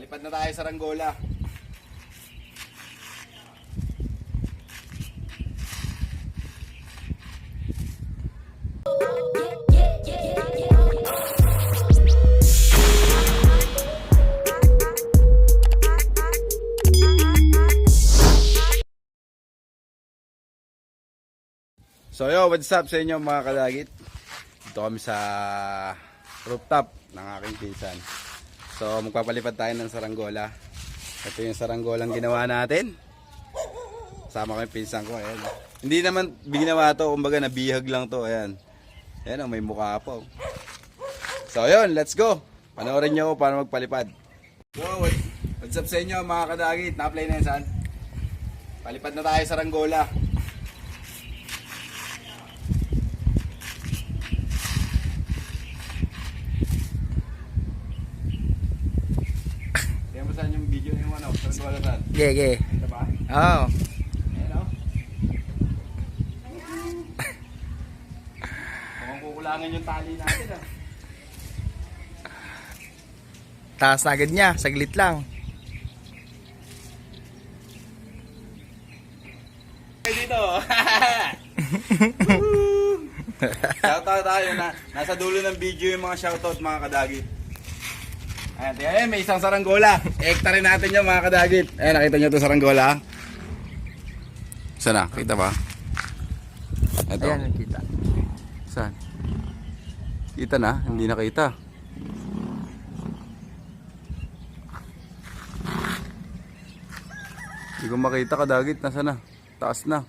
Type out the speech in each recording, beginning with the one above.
Palipad na tayo sa Saranggola. So yo, what's up sa inyo mga kadagit? Dito kami sa rooftop ng aking pinsan. So magpapalipad tayo ng saranggola. Ito yung saranggolang ginawa natin. Sama ko yung pinsan ko. Ayan. Hindi naman ginawa to, kumbaga nabihag lang to. Ayan. Ayan, may mukha pa. So yun, let's go. Panoorin nyo ako paano magpalipad. Yo, what's up sa inyo mga kadagit? Na-play na yun saan? Palipad na tayo sa saranggola. Saan yung video yung ano? Saranggola saan? Gege. Ito ba? Oo. Ayan o. Mukhang kukulangan yung tali natin ah. Taas na agad niya, saglit lang. Dito. Shoutout tayo na. Nasa dulo ng video yung mga shoutout mga kadagit. Ayan, may isang saranggola. Ekta rin natin yung mga kadagit. Ayan, nakita nyo ito saranggola. Saan na? Kita ba? Ito. Ayan, nakita. Saan? Kita na? Hindi nakita. Hindi ko makita kadagit. Nasa na? Taas na.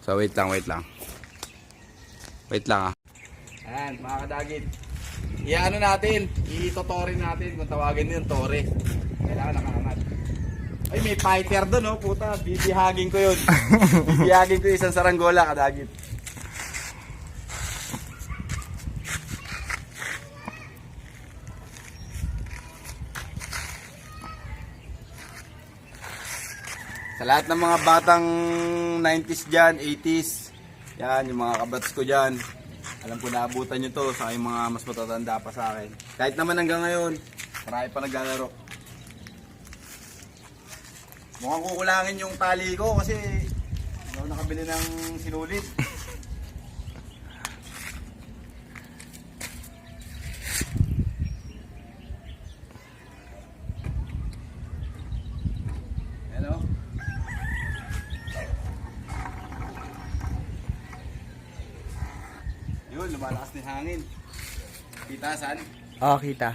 So wait lang. Wait lang ah. Ayan, mga kadagit. Iano natin, itotorin natin kung tawagin yung tore. Kailangan nakaangat. Ay, may fighter doon, no? Puta, bibihagin ko yun. Bibihagin ko isang saranggola, kadagit. Sa lahat ng mga batang 90s dyan, 80s, yan, yung mga kabats ko dyan. Alam ko naabutan nyo to sa yung mga mas matatanda pa sa akin. Kahit naman hanggang ngayon, marami pa naglalaro. Mukhang kukulangin yung tali ko kasi hindi ako nakabili ng sinulit. Ayan o. Yun, lumalakas na yung hangin. Kita saan? Oo, kita.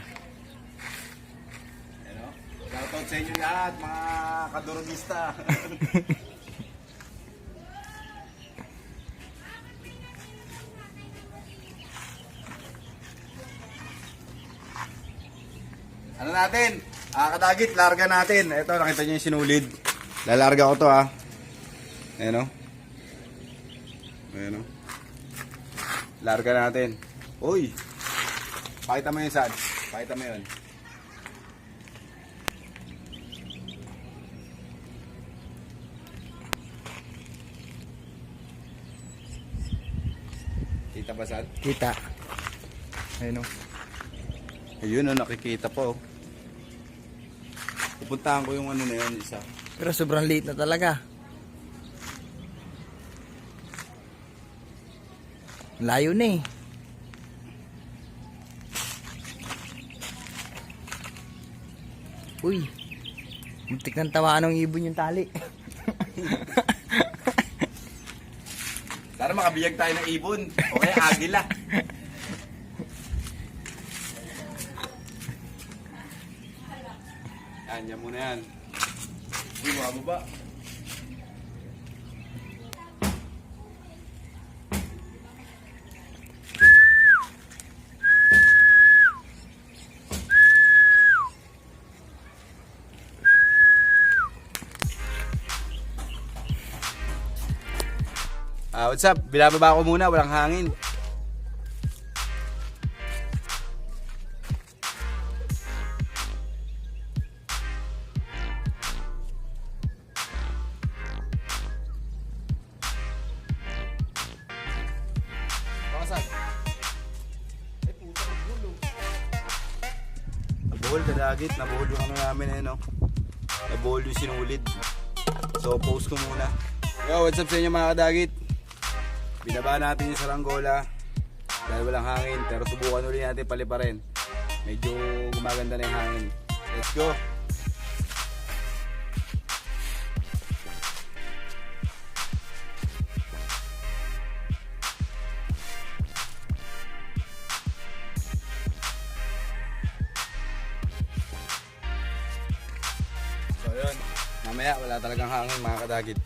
Ano? Shoutout sa inyo lahat, mga kadurugista. Ano natin? Kadagit, larga natin. Ito, nakita nyo yung sinulid. Lalarga ko to ha. Ayan o. Ayan o. Larga natin. Uy! Pakita mo yun saan. Pakita mo yun. Kita ba saan? Kita. Ayun o. Ayun o, nakikita po. Pupuntahan ko yung ano na yun, isa. Pero sobrang liit na talaga. Layo na eh. Uy. Muntik ng tawaan ng ibon yung tali. Sana makabiyag tayo ng ibon. O kaya agila. Yan muna yan. Uy, mababa. What's up? Binababa ko muna, walang hangin. Bakasan. Ay, puta, ang gulo. Buhol kadagit, nabuhol yung ano namin eh, no? Nabuhol yung sinulid. So post ko muna. Yo, what's up sa inyo mga kadagit? Binaba natin yung saranggola dahil walang hangin, pero subukan ulit natin paliparin. Medyo gumaganda na yung hangin. Let's go! So yun, mamaya wala talagang hangin mga kadagit.